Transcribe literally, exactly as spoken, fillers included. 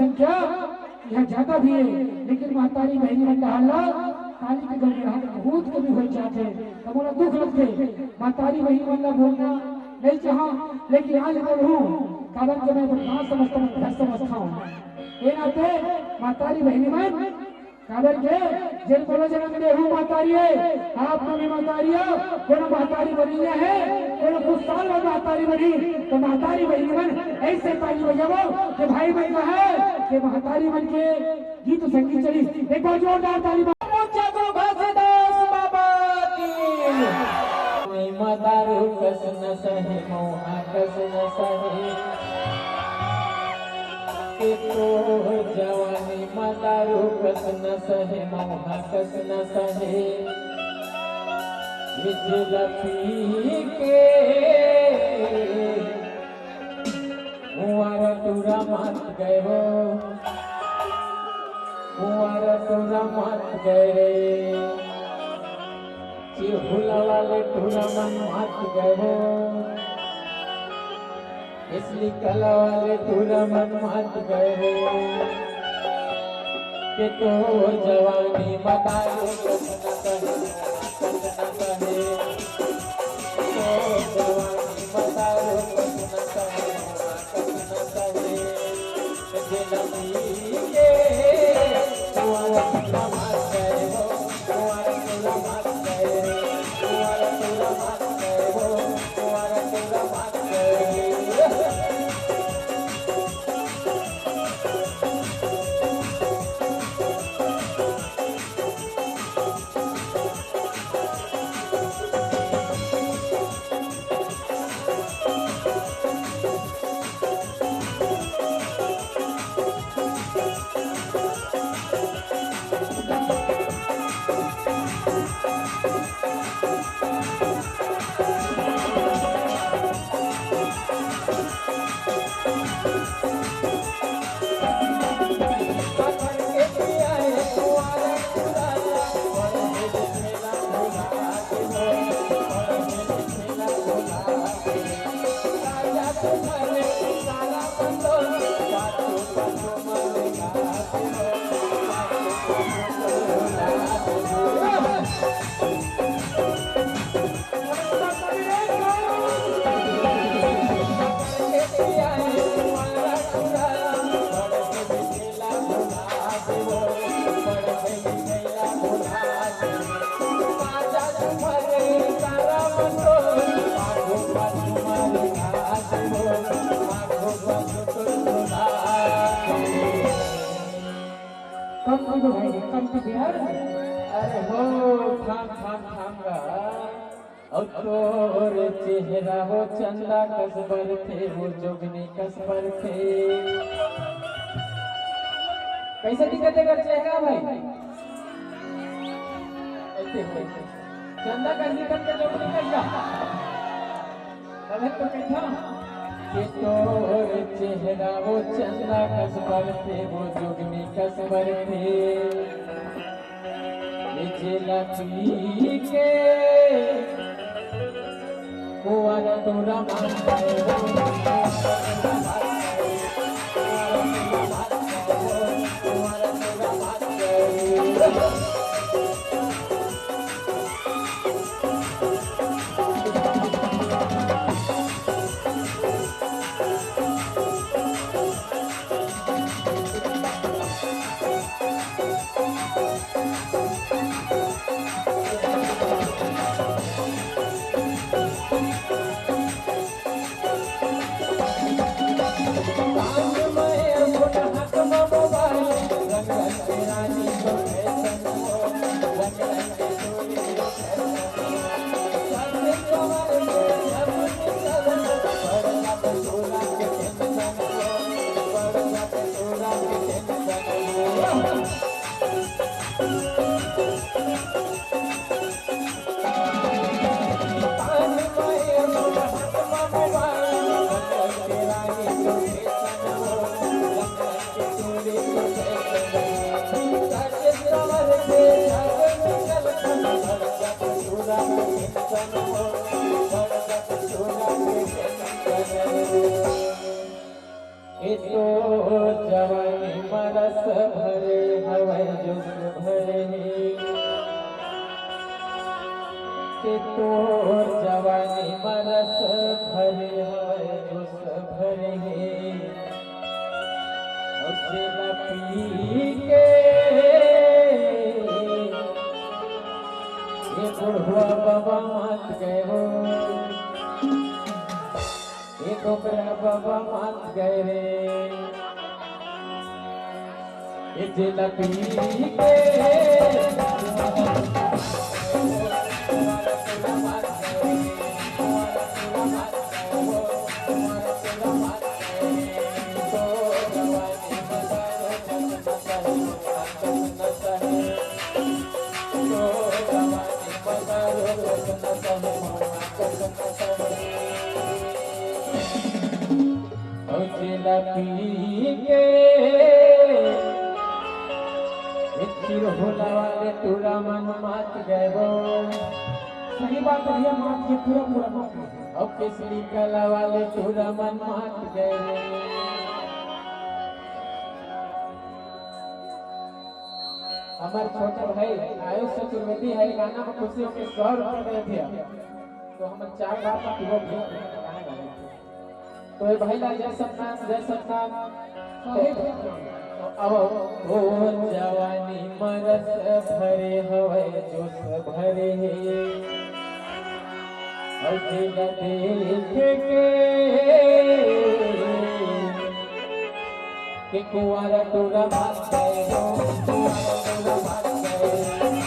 संख्या यहाँ ज्यादा भी हे, लेकिन महतारी बहिनी मन डहार ला ताली के गड़गड़ाहट बहुत कमी हो जाथे, त मोला दुख लगथे। महतारी बहिनी मन ला बोलना नहीं चाहूँ, लेकिन आज बोलहूँ, काबर के मैं बदमाश समझता हूँ, घर समझता हूँ। ये नाते महतारी बहिनी मन, काबर के जेन कोनो जनम देहू महतारी हे, आप मन भी महतारी हो, कोनो महतारी बनी हे, कोनो कुछ साल बाद महतारी बनी, तो महतारी बहिनी मन ऐसे ताली बजावो कि भाई मन जो है कि महतारी मन के गीत संगीत चली। एक बार जोरदार ताली बजाओ। पहुंचा गुरु घासीदास बाबा की। मतारू कस न सहे, मौहा कस न सहे। के तोर जवानी मतारू कस न सहे, मौहा कस न सहे। ये जेला पी के कुंवारा टूरा मत गए हो, कुंवारा टूरा मत गए रे। चिहुला वाले टूरा मन मत गए हो, इसली कला वाले टूरा मन मत गए हो। के तोर जवानी मतारू कस न सहे, कस न सहे। तोर जवानी मतारू कस न सहे, कस न सहे। कम पीबो भाई, कम पीबो यार। अरे हो, थाम, थाम, थाम गा। अउ तोर चेहरा हो चंदा कस बरथे, वो जोगनी कस बरथे। कैसे दिखत हे एकर चेहरा भाई? ऐसे हो। चंदा कस दिखत हे, जोगनी कस का? तभे तो कहिथंव। के तोर चेहरा वो चंदा कस बरथे, वो जोगनी कस बरथे। ये जेला पी के कुंवारा टूरा मत गए हो, कुंवारा टूरा मत गए हो, कुंवारा टूरा मत गए हो। म रस भरे हवय जोश भरे हे, के तोर जवानी म रस भरे हवय जोश भरे हे। अउ जेला पी के ये बुढ़वा बाबा मात गए हो, ये डोकरा बाबा मात गए रे। ये जेला पी के अउ जेला पी के ए चिरहोला वाले टूरा मन मात गए वो। सही बात है भैया, मात के पूरा पूरा मात के। अउ केसरी कला वाले टूरा मन मात गए। हमर छोटे भाई आयुष चतुर्वेदी है, गाना में खुशी होके सौ रुपये दे दिया। तो हमर चार बार का पूरा भी गाना गा लेते हैं। तो ये भाई ला जय सतनाम, जय सतनाम। तो अब ओ जवानी म रस भरे हवय जोश भरे हे। अउ जेला देख के, के कुंवारा टूरा भाग गए हो, कुंवारा टूरा भाग गए।